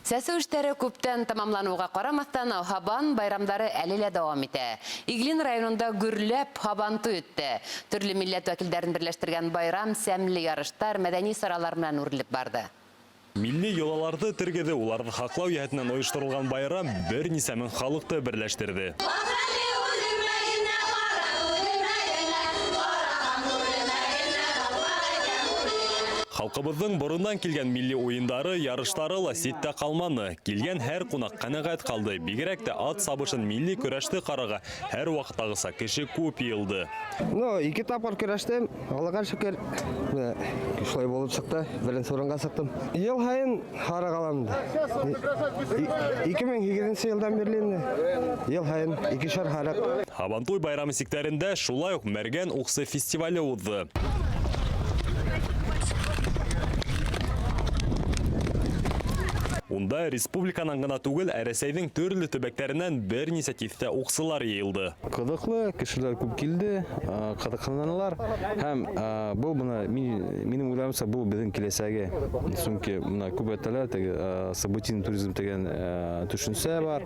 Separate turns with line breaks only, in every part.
Сәсеү эштәре күптән тамамланыуға ҡарамаҫтан, һабан байрамдары әле лә дауам итә. Иглин районында гөрләп һабантуй үтте. Төрлө милләт вәкилдәрен берләштергән байрам сәмле ярыштар, мәҙәни саралар менән үрелеп барҙы.
Милли йолаларҙы тергеҙеү, уларҙы һаҡлау йәһәтенән ойошторолған байрам бер нисә мең халыҡты берләштерҙе. Халҡыбыҙҙың борондан килгән милли уйындары, ярыштары ла ситтә ҡалманы. Килгән һәр ҡунаҡ ҡәнәғәт ҡалды. Бигерәк тә ат сабышын, милли көрәште ҡарарға һәр ваҡыттағыса кеше күп йыйылды.
Ну, ике тапҡыр көрәштем, Аллаға шөкөр, менә шулай булып сыҡты, беренсе урынға сыҡтым. Йыл һайын һарыҡ алам инде. 2008 йылдан бирле инде йыл һайын икешәр һарыҡ.
Һабантуй байрамы сиктәрендә шулай уҡ Мәргән уҡсы фестивале уҙҙы. Унда республиканан ғына түгел, ә Рәсәйҙең төрлө төбәктәренән бер нисә тиҫтә уҡсылар йыйылды.
Ҡыҙыҡлы, кешеләр күп килде, ҡыҙыҡһынанылар һәм был бына минең уйлауымса, был беҙҙең киләсәге. Сөнки бына күп әйтәләр, теге событийный туризм тигән төшөнсә бар.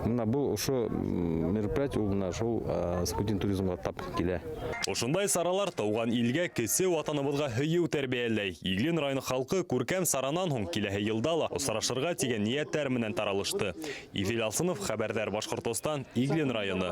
Бына был ошо мероприятие, ул бына шул событийный туризмға тап килә.
Ошондай саралар тыуған илгә, кесе ватаныбыҙға һөйөү тәрбиәләй. Иглин районы халҡы күркәм саранан һуң киләһе йылда ла осрашырға тигән ниәттәр менән таралышты. Иҙел Алсынов, хәбәрҙәр Башҡортостан, Иглин районы.